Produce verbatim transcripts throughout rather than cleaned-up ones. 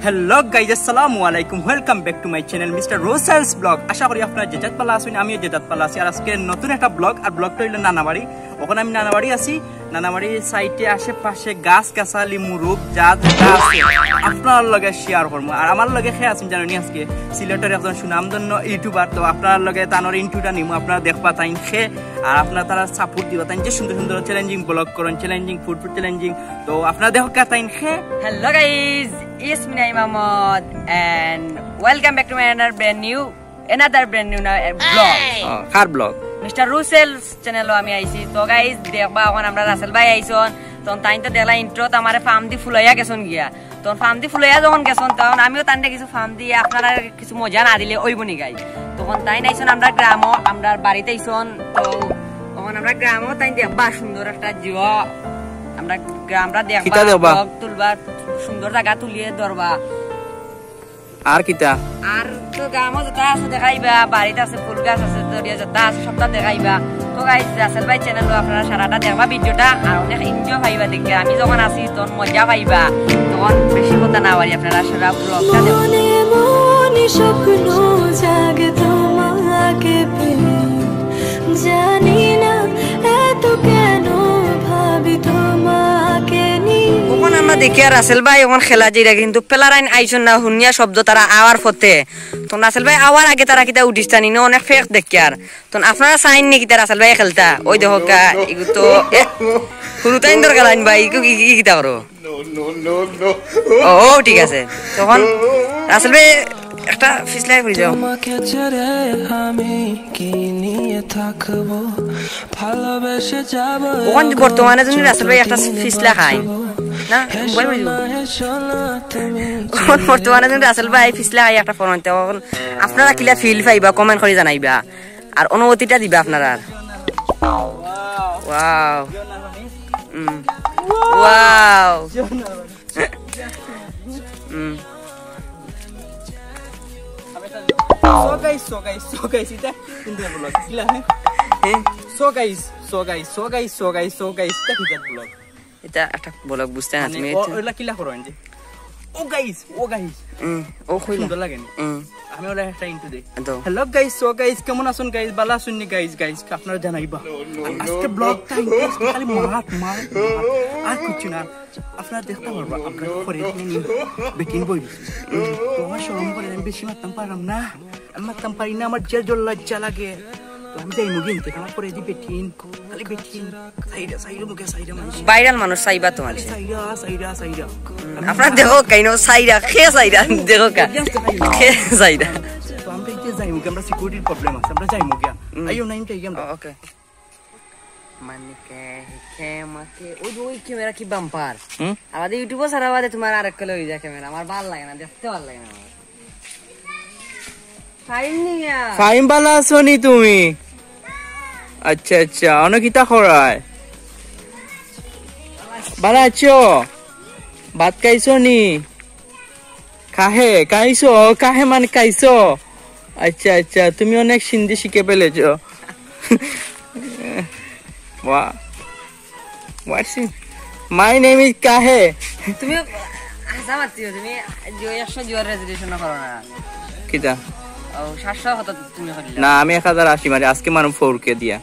Hello guys, আসসালামু আলাইকুম। Welcome back to my channel, Mister Rosel's Vlog. আশা করি আপনারা যে যাত ভালা আছইন, আমিও যে যাত ভালা আছি। আর আজকে নতুন একটা ব্লগ, আর ব্লগটা অইলো নানাবাড়ি। অখন আমি নানাবাড়ি আছি। নানাবাড়ির সাইডে আশেপাশে গাছ গাছালি, মুরুখ, যা যেটা আছে আপনারার লগে শেয়ার করমু। আর আমার লগে কে আছইন জানইননি আজকে? সিলেটর একজন সুনামধন্য ইউটিউবার। তো আপনারার লগে তানর ইন্টারভিউটা নিমু, আপনারা দেখবা তাইন কে। আর আপনারা তানরে সাপোর্ট দিবা, তাইন যে সুন্দর সুন্দর চ্যালেঞ্জিং ব্লগ করইন, চ্যালেঞ্জিং ফুড, ফুড চ্যালেঞ্জিং। তো আপনারা দেখউক্কা তাইন কে। Hello guys, it's me Naeem Ahmed and welcome back to my another brand new, another brand new vlog. Car blog? Mister Rosel's channel-ও আমি আইছি। তো গাইস, দেখবা অখন আমরার রাসেল ভাই আইছইন। তখন তাইন তো দেখলা ইন্ট্রোত আমারে ফাম দি ফুলাইয়া গেছইন গিয়া। তখন ফাম দি ফুলাইয়া যখন গেছইন, তখন আমিও তানরে কিছু ফাম দিয়া আপনারারে কিছু মজা না দিলে অইবো নি গাইস। তখন তাইন আইছইন আমরার গ্রামো, আমরার বাড়িত আইছইন। তো অখন আমরার গ্রামো তাইন দেখবা সুন্দর একটা জিও, আমরার গ্রামটা দেখবা, কিতা দেখবা? ব্লগ তুলবা, সুন্দর জাগা তুলিয়া ধরবা। আর কিতা? আর তো গ্রামো যেটা আছে দেখাইবা, বাড়িত আছে, ফুল গাছ আছে, দরিয়া যেটা আছে সবটা দেখাইবা। তো গাইস, রাসেল ভাই চ্যানেল-ও আপনারা সারাটা দেখবা ভিডিওটা, আর অনেক এনজয় পাইবা দেখে। আমি যখন আছি তখন মজা পাইবা, তখন বেশি কথা না বাড়ি আপনারা সারা ব্লগটা দেখবা। মনে মনে স্বপ্ন জাগে তোমাকে পেয়ে, জানি না এত কেন ভাবি তোমাকে নিয়ে। অখন আমরা দেখি আর রাসেল ভাই অখন খেলা যাইরা, কিন্তু প্লেয়ার আইছইন না, হুনিয়া শব্দ তারা আওয়ার পথে। তো রাসেল ভাই আওয়ার আগে তারা কিতা উঠিস টানি না, অনেক ফেক দেখি আর। তো আপনারা চাইন নি কিতা রাসেল ভাই খেলতা? ওই দেখউক্কা, এগু তো, এ, হুরুতাইন দরকার আইন ভাই, ইগু, ই, ই কিতা করো? ও, ও, ঠিক আছে। তখন রাসেল ভাই একটা ফিসলাই পড়ি যাও। তোমাকে ছেড়ে আমি কি নিয়ে থাকবো? ভালোবেসে যাবো। অখন বর্তমানে যদি রাসেল ভাই একটা ফিসলা খায়, না? বই বই যাও। অখন বর্তমানে যদি রাসেল ভাই ফিসলা খায় একটা ফোন আনতে, অখন আপনারা কিলা ফিল পাইবা, কমেন্ট করি জানাইবা। আর অনুভূতিটা দিবা আপনারা। ওয়াও। হুম। ওয়াও। হুম। So guys, so guys, so guys, ইটা কিতা ব্লগ? কিলা, হ্যাঁ? হ্যাঁ? So guys, so guys, so guys, so guys, so guys, ইটা কিতা ব্লগ? ইটা একটা ব্লগ বুঝতে না মানে, তুমি ও, এটা? ওইলা কিলা করো যে? ও গাইস, ও গাইস। হুম, ও কইলা। সুন্দর লাগে নি? হুম। আমি ওরা একটা ইন্ট্রো দেই। তো। Hello guys, so guys, কেমন আছইন গাইস? ভালা আছইন নি গাইস? গাইস, আপনারা জানাইবা। আজকে ব্লগটা ইন্টারেস্ট খালি মাত, মাত, মাত। আর কিচ্ছু না। আপনারা দেখতা পারবা, আমরা করে দিন বেটিন বই। তো আমার শরম করে আমি বেশি মাততাম পারলাম না। আমি মাততাম পারি না, আমার যে জোর লজ্জা লাগে। তো আমি যাইমু গিয়া, আমার পরে দি বেটিন, খালি বেটিন। সাইডা, সাইডা মুখে সাইডা মানুষ। ভাইরাল মানুষ চাইবা তো মানুষ। সাইডা, সাইডা, সাইডা। আপনারা দেখো কেন সাইডা, কে সাইডা? দেখো কা। কে সাইডা? তো আমরা এই যে যাইমু গিয়া, আমরা সিকিউরিটির প্রবলেম আছে, আমরা যাইমু গিয়া। হুম। আইও না, আমি যাই গিয়া আমরা। ওকে। মানে কে, কে, মা কে, ওই যে ওই ক্যামেরা কি বাম্পার? হুম? আমাদের ইউটিউবে সারা বাদে তোমার আরেক কিলো হয়ে যায় ক্যামেরা, আমার ভালো লাগে না, দেখতে ভালো লাগে না আমার। ফাহিম নিয়া। ফাহিম, ভালা আছো নি তুমি? আচ্ছা, আচ্ছা, অনো কিতা করায়? ভালা আছো? ভাত খাইছো নি? কাহে, খাইছো? ও, কাহে মানে খাইছো? আচ্ছা, আচ্ছা, তুমি অনেক সিন্ধি শিখে ফেলেছো। বাহ। What's it? My name is কাহে। তুমি হাছা মাতিও, তুমি যে একশো জুয়ার রেজুলেশন করো না। কিতা? ও, সাতশো কত তুমি করিলা? না, আমি এক হাজার আশি মারি, আজকে মারুম ফোর কে দিয়া।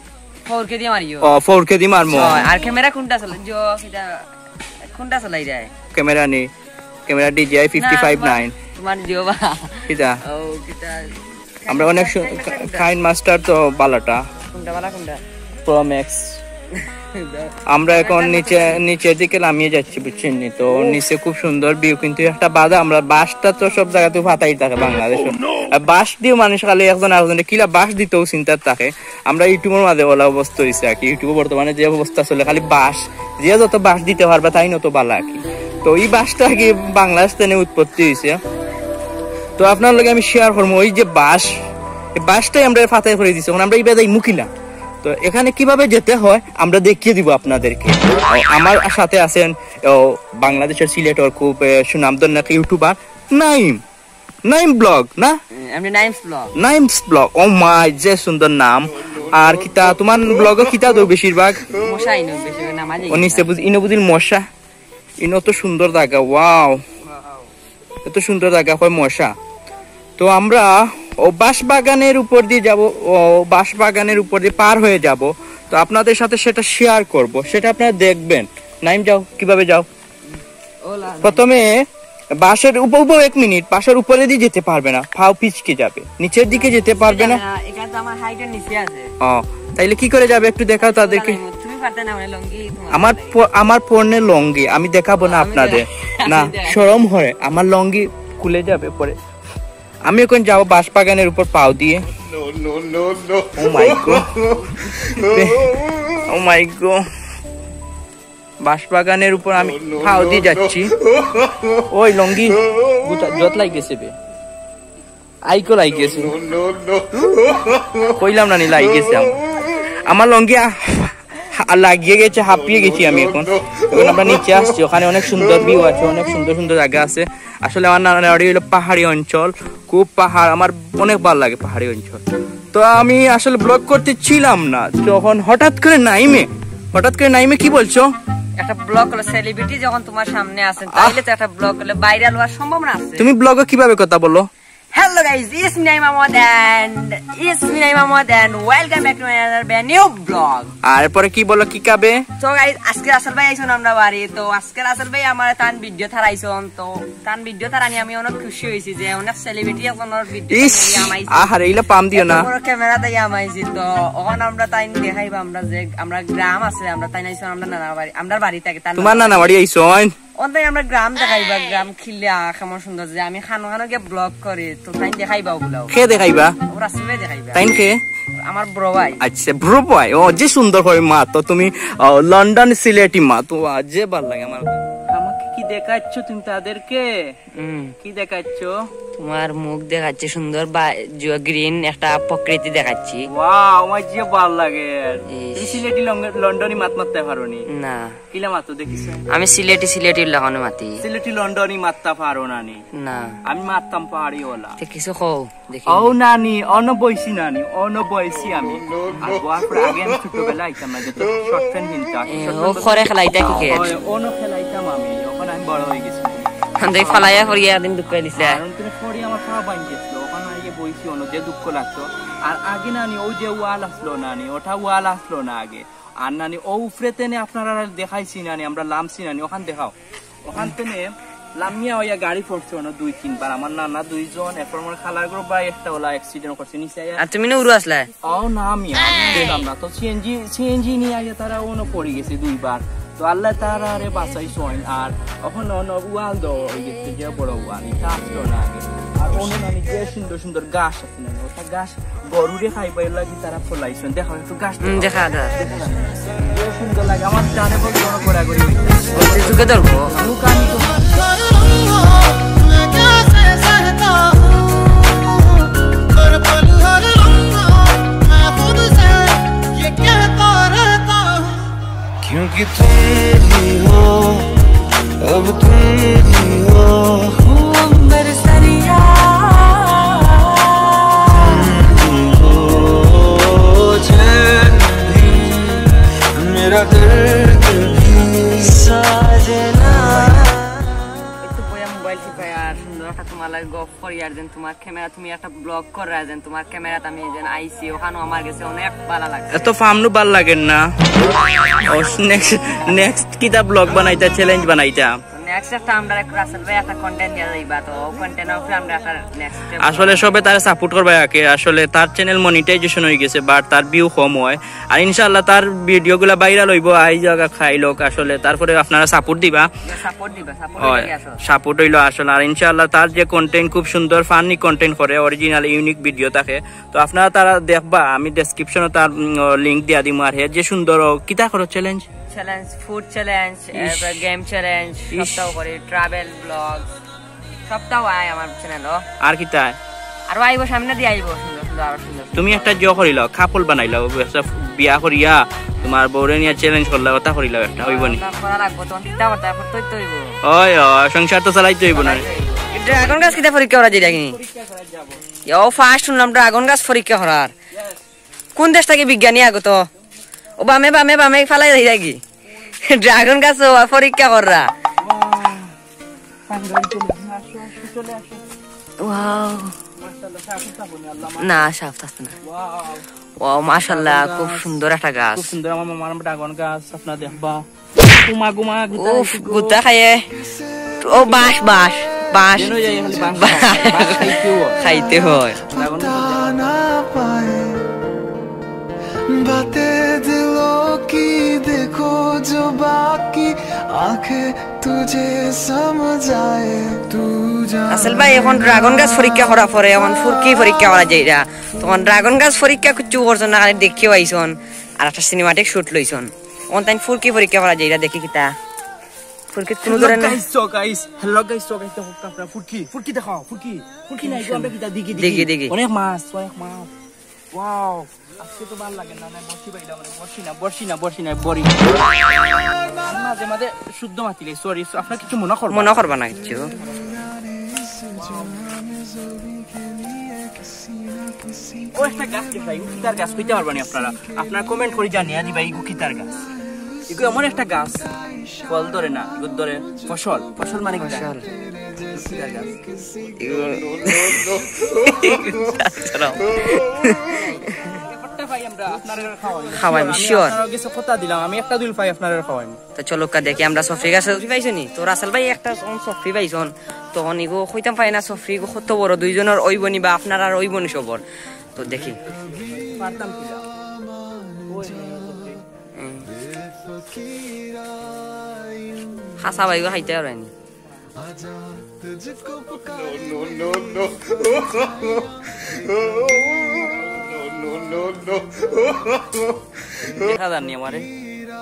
ফোর কে দিয়া মারিও। ও, ফোর কে দি মারমু। ও, আর ক্যামেরা কোনটা চলে? জো, কিতা, কোনটা চলাই যায়? ক্যামেরা নি, camera DJI fifty five nine. তোমার, তোমার জিও বা। কিতা? ও, কিতা? আমরা অনেক সু-, কাইন মাস্টার তো বালাটা। কোনটা বালা কোনটা? Pro max. আমরা এখন নিচে, নিচের দিকে লামিয়ে যাচ্ছি, বুঝছেন নি? তো নিচে খুব সুন্দর ভিউ, কিন্তু একটা বাধা, আমরা বাঁশটা তো সব জায়গাতে ফাতাই থাকে বাংলাদেশে। আর বাঁশ দিয়ে মানুষ খালি একজন আরেকজনকে কিলা বাঁশ দিতেও চিন্তার থাকে। আমরা ইউটিউবের মাঝে ওলা অবস্থা হইছে আর কি। ইউটিউবে বর্তমানে যে অবস্থা চলে, খালি বাঁশ, যে যত বাঁশ দিতে পারবে তাই নত বালা আর কি। তো এই বাঁশটা আর কি বাংলাদেশ থেকে উৎপত্তি হইছে। তো আপনার লগে আমি শেয়ার করবো, ওই যে বাঁশ, এই বাঁশটাই আমরা ফাতাই করে দিছি। এখন আমরা এই বেদাই মুখিলা, তো এখানে কিভাবে যেতে হয় আমরা দেখিয়ে দিব আপনাদেরকে। আমার সাথে আছেন, ও, বাংলাদেশের সিলেটর খুব, এ, সুনামধন্য একটা ইউটিউবার নাইম, নাইম ব্লগ না? এমনি নাইমস ব্লগ। Names blog. ও মাই, যে সুন্দর নাম। আর কিতা, তোমার ব্লগে কিতা দেও বেশিরভাগ? মশা ইনো বেশি, ওই নামাজ ও নিচে বুঝ-, ইনো বুঝিল মশা। ইনো তো সুন্দর জাগা, ওয়াও। এত সুন্দর জাগা, কয় মশা। তো আমরা ও বাঁশ বাগানের উপর দিয়ে যাব, ও বাঁশ বাগানের উপর দিয়ে পার হয়ে যাব। তো আপনাদের সাথে সেটা শেয়ার করব, সেটা আপনারা দেখবেন। নাইম, যাও, কিভাবে যাও? প্রথমে বাঁশের উপর, উপর, এক মিনিট, বাঁশের উপরে দিয়ে যেতে পারবে না, পাও পিছকে যাবে, নিচের দিকে যেতে পারবে না। এখানে তো আমার হাইটের নিচে আছে। ও, তাইলে কি করে যাবে? একটু দেখাও তাদেরকে। তুমি পারতে না, মানে লুঙ্গি তোমার আমার প-, আমার পরনে লুঙ্গি, আমি দেখাবো না আমি আপনাদের। দেখ-, না, আমি দেখ- শরম হয়, আমার লুঙ্গি খুলে যাবে পরে। আমি এখন যাবো বাঁশ বাগানের উপর পাও দিয়ে। ও মাই গড, ও মাই গড, বাঁশ বাগানের উপর আমি পাও দিয়ে যাচ্ছি। ওই লুঙ্গি গুতা-, জট লাগি গেছে বে, আইকো লাগি গেছে। কইলাম না নি, লাগি গেছে আমার। আমার লুঙ্গি আ-, আ-, লাগিয়ে গেছে, হাঁপিয়ে গেছি আমি এখন। এখন আমরা নিচে আসছি, ওখানে অনেক সুন্দর ভিউ আছে, অনেক সুন্দর সুন্দর জাগা আছে। আসলে আমার নানা বাড়ি হইলো পাহাড়ি অঞ্চল, খুব পাহাড়, আমার অনেক ভালো লাগে পাহাড়ি অঞ্চল। তো আমি আসলে ব্লগ করতে ছিলাম না, তখন হঠাৎ করে নাইমে, হঠাৎ করে নাইমে কি বলছো? একটা ব্লগ হলো সেলিব্রিটি যখন তোমার সামনে আছেন, আহ। তাইলে তো একটা ব্লগ হলে ভাইরাল হওয়ার সম্ভাবনা আছে। তুমি ব্লগে কিভাবে কথা বলো? Hello guys, it's me Naim Ahmed and it's me Naim Ahmed and welcome back to another brand new vlog. আর এরপরে কি বলো, কি খাবে? তো গাইস, আজকে রাসেল ভাই আইছন আমরা বাড়ি। তো আজকে রাসেল ভাই আমার তান ভিডিও থারাইছন। তো তান ভিডিও থারানি আমি অনেক খুশি হইছি যে অনেক সেলিব্রিটি একজনের ভিডিও ইস, থারানি আমাইছি। আহারে, ইলা পাম দিও না। এত বড় ক্যামেরা তাই আমাইছি। তো ওখানে আমরা তাইন দেখাইবা, আমরা যে আমরা গ্রাম আছে, আমরা তাইন আইছন আমরা নানা বাড়ি, আমরা বাড়ি থাকি। তার তোমার নানা বাড়ি আইছন? ওটাই আমরা গ্রাম দেখাইবা, গ্রাম খিলা কেমন সুন্দর, যে আমি খানো খানো গিয়ে ব্লগ করি, তো তাইন দেখাইবা ওগুলাও। কে দেখাইবা? ওরা আসলে দেখাইবা। তাইন কে? আমার ব্রো ভাই। আচ্ছা, ব্রো ভাই। ও, যে সুন্দর করে মাত, তো তুমি, ও, লন্ডন সিলেটি মাত, তো আ, যে ভালো লাগে আমার। আমাকে কি দেখাচ্ছ তুমি তাদেরকে? হুম। কি দেখাচ্ছ? তোমার মুখ দেখাচ্ছি সুন্দর বা গ্রিন একটা প্রকৃতি দেখাচ্ছি। ওয়াও, আমার যে ভালো লাগে। ইস। তুমি সিলেটি লং-, লন্ডনি মাত মাততে পারো নি? না। কিলা মাতো দেখিস? আমি সিলেটি, সিলেটি লাগানো মাতি। সিলেটি লন্ডনি মাততা পারো না নি? না। আমি মাততাম পারি ওলা। তে কিছু কও, দেখি। ও নানি, অন বইছি নানি, অন বইছি আমি। আর বওয়ার পরে আগে আমি ছোটবেলা আইতাম না, যত শর্ট প্যান্ট কিনতাম। এ, ও করে খেলাইতা ক্রিকেট? অন খেলাইতাম আমি, এখন আমি বড় হয়ে গেছি। দেখ, ফালাইয়া পড়িয়া একদিন দুঃখ দিছে। আর অন্তরে পড়ি আমার পা ভাঙি গেছিল, ওখানে আগে বইছি, অন যে দুঃখ লাগতো। আর আগে নানি, ওই যে ওয়াল আসলো নানি, ওটা ওয়াল আসলো না আগে। আর নানি, ও উপরে তেনে আপনারা দেখাইছি নানি, আমরা লামছি নানি, ওখান দেখাও। ওখান তেনে লামিয়া হইয়া গাড়ি পড়ছে অনো দুই তিনবার। আমার নানা দুইজন, এরপর আমার খালার ঘর ভাই একটা ওলা অ্যাক্সিডেন্ট করছে নিচে আইয়া। আর তুমি না উড়ু আসলায়? ও না, আমি, আমি আসলাম না। তো সিএনজি, সিএনজি নিয়ে আইয়া তারা অনো পড়ে গেছে দুইবার। তো আল্লাহ তারা আরে বাঁচাইছইন। আর এখন অনো ওয়াল দেওয়া হয়ে গেছে, যে বড় ওয়াল, এটা আসলো না আগে। আর অনো নানি যে সুন্দর সুন্দর গাছ আছে নানি, ওটা গাছ গরুরে খাইবার লাগি তারা ফলাইছইন। দেখো একটু গাছ হুম, দেখা যায়। যে সুন্দর লাগে, আমার জানে বল কোনো ঘোরাঘুরি হইছে। বলছি, চোখে ধরবো। মুখ আমি তো क्योंकि तुम ही हो, अब तुम ही हो। अंबर सरिया। तुम ही हो, चैन भी, मेरा दर्द भी। সাজনা। একটু বইয়া মোবাইল টিপাই আর সুন্দর একটা তোমার লাগে গফ করি আর যেন তোমার ক্যামেরা, তুমি একটা ব্লগ করায় যেন তোমার ক্যামেরাত আমি যেন আইছি, ওখানো আমার গেছে অনেক ভালা লাগছে। এত ফামনু ভালা লাগের না। ও, নেক্সট, নেক্সট কিতা ব্লগ বানাইতা, চ্যালেঞ্জ বানাইতা? নেক্সট একটা আমরা এক রাসেল ভাই একটা কন্টেন্ট দিয়া যাইবা, তো কন্টেন্ট উপরে আমরা একটা নেক্সট আসলে সবে তারে সাপোর্ট করবা একে, আসলে তার চ্যানেল মনিটাইজেশন হয়ে গেছে, বাট তার ভিউ কম হয়। আর ইনশাআল্লাহ তার ভিডিওগুলা ভাইরাল হইব, আই জাগা খাই লোক আসলে, তারপরে আপনারা সাপোর্ট দিবা। সাপোর্ট দিবা, সাপোর্ট হয়, হইলে আসো। সাপোর্ট হইলো আসলে। আর ইনশাআল্লাহ তার যে কন্টেন্ট খুব সুন্দর ফানি কন্টেন্ট করে, অরিজিনাল ইউনিক ভিডিও থাকে, তো আপনারা তারা দেখবা, আমি ডেসক্রিপশনে তার লিংক দিয়া দিমু। আর হে যে সুন্দর ও কিতা করো চ্যালেঞ্জ, চ্যালেঞ্জ, ফুড চ্যালেঞ্জ, ইস। এরপর গেম চ্যালেঞ্জ, ইস। সবটাও করি, ট্রাভেল ব্লগ, সবটাও আয় আমার চ্যানেলো। আর কিতা? আরো আইবো, সামনে দিয়ে আইবো, সুন্দর সুন্দর, আরো সুন্দর সুন্দর। তুমি একটা জিও করিলাও, কাপল বানাইলাও, একটা বিয়া করিয়া তোমার বউরে নিয়ে চ্যালেঞ্জ করলা, ওটা করিলাও একটা, হইব নি? ওটা করা লাগবো, তখন চিন্তা করতে হবে, করতেই তো হইব। ওই, ওই, সংসার তো চালাইতে হইব না। ড্রাগন গাছ কিতা পরীক্ষা করা যায় দেখি? ও ফার্স্ট শুনলাম ড্রাগন গাছ পরীক্ষা করার। কোন দেশ থেকে বিজ্ঞানী আগত? ও বামে, বামে, বামে ফালাই যাই দেখি। ড্রাগন গাছ ও পরীক্ষা কররা। ওয়াও। না, সাফ থাকতো না। ওয়াও, মাশাআল্লাহ, খুব সুন্দর একটা গাছ। খুব সুন্দর, আমার মামার ড্রাগন গাছ, আপনারা দেখবা। গুমা গুমা গুতা উফ, গুতা খাইয়ে। ও, বাঁশ, বাঁশ, বাঁশ। খাইতে হয়। আসল ভাই, এখন ড্রাগন গাছ পরীক্ষা করা পরে, এখন ফুরকি পরীক্ষা করা যাইরা। তখন ড্রাগন গাছ পরীক্ষা কিচ্ছু করছন না, খালি দেখিও আইছন, আর একটা সিনেমাটিক শুট লইছন। এখন তাইন ফুরকি পরীক্ষা করা যাইরা, দেখি কিতা। ফুরকি কোনো ধরনের guys, so guys, hello guys, so guys, দেখো আপনারা ফুরকি, ফুরকি দেখাও, ফুরকি, ফুরকি নাই গো, আমরা কিতা দেখি, দেখি, দেখি। অনেক মাছ, অনেক মাছ। ওয়াও, আজকে তো ভালো লাগে না, না, বসি বাইলা মানে, বসি না, বসি না, বসি না, বড়ি। মাঝে মাঝে শুদ্ধ মাতিলে, সরি, আপনারা কিছু মনে করবা মনে করবা না কিচ্ছু। ও একটা গাছ কি ভাই, কিতার গাছ কইতে পারবা নি আপনারা? আপনারা কমেন্ট করি জানিয়া দিবা, ইগু কিতার গাছ। ইগু এমন একটা গাছ, ফল ধরে না, ইগু ধরে ফসল। ফসল মানে কিতা? ফসল। কিতার গাছ? ব্যাপারটা ভাই আমরা আপনারা খাওয়াই। খাওয়াই, আমি sure। আপনারা গেছে কথা দিলাম, আমি একটা দুল পাই আপনারা খাওয়াই। তো চলো কা দেখি আমরা সফরি গাছ সফরি পাইছো নি? তো রাসেল ভাই একটা সফরি পাইছন। তখন ইগো কইতাম পাই না সফরি ইগো কত বড়, দুইজনের ওই বনি বা আপনার আর ওই বনি সবর। তো দেখি। পারতাম কি না? ওই বনি সফরি। হুম। হাসা ভাই গো খাইতে পারেনি। দেখা যাননি আমারে,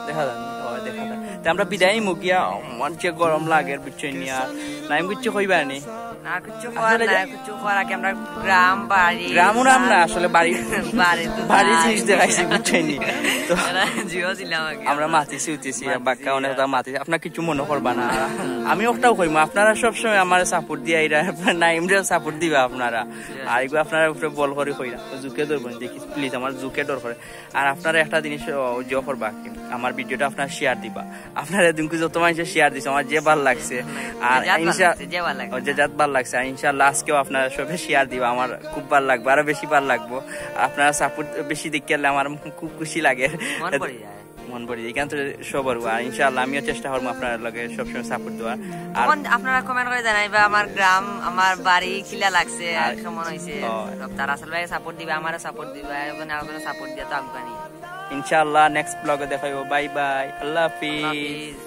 দেখা যাননি, ও, দেখা যান। তে আমরা বিদায় মুখিয়া, আমার যে গরম লাগে, বুঝছইন নি আর। নাইম কিচ্ছু কইবা নি? না, কিচ্ছু করার আসলে নাই, কিচ্ছু করার আগে আমরা গ্রাম, বাড়ি, গ্রামও নাম না, আসলে বাড়ি, বাড়ি তো বাড়ি নাই। জিনিস দেখাইছি, বুঝছইন নি? তো এরা জিও ছিলাম আগে। আমরা মাতিছি উঠেছি, বাক্কা অনেক কথা মাতিছি, আপনারা কিছু মনে করবা না। আমি ওটাও কইমু, আপনারা সবসময় আমার সাপোর্ট দিয়া এরা, আপনারা নাইমরে সাপোর্ট দিবা আপনারা। আর এগুলো আপনারা উপরে বল করি কইরা, তো জুকে ধরবো, দেখি প্লিজ, আমার জুকে ডর করে। আর আপনারা একটা জিনিস, ও, ইয়ে করবা কি, আমার ভিডিওটা আপনারা শেয়ার দিবা। আপনারা দিনকে যত মানুষে শেয়ার দিছে, আমার যে ভালো লাগছে। আর যে যাত ভালো ইনশা-, লাগছে, যে ভালো লাগছে। ও, যে যাত ভালো লাগছে। আর ইনশাআল্লাহ আজকেও আপনারা সবে শেয়ার দিবা, আমার খুব ভালো লাগবে, আরো বেশি ভালো লাগবো। আপনারা সাপোর্ট বেশি দেখতে গেলে আমার খুব খুশি লাগে। মন ভরে যায়। মন ভরে যায়। এখান তো সবার, আর ইনশাআল্লাহ আমিও চেষ্টা করবো আপনার লগে সবসময় সাপোর্ট দেওয়ার। আর তখন আপনারা কমেন্ট করে জানাইবা আমার গ্রাম, আমার বাড়ি কিলা লাগছে, আর আর কেমন হইছে। ও। সব তারা আসলে সাপোর্ট দিবা, আমারও সাপোর্ট দিবা, এখন আরো সাপোর্ট দিয়া তো আফগানি। ইনশাআল্লাহ নেক্সট ব্লগে দেখা হইব। বাই বাই, আল্লাহ হাফিজ। আল্লাহ হাফিজ।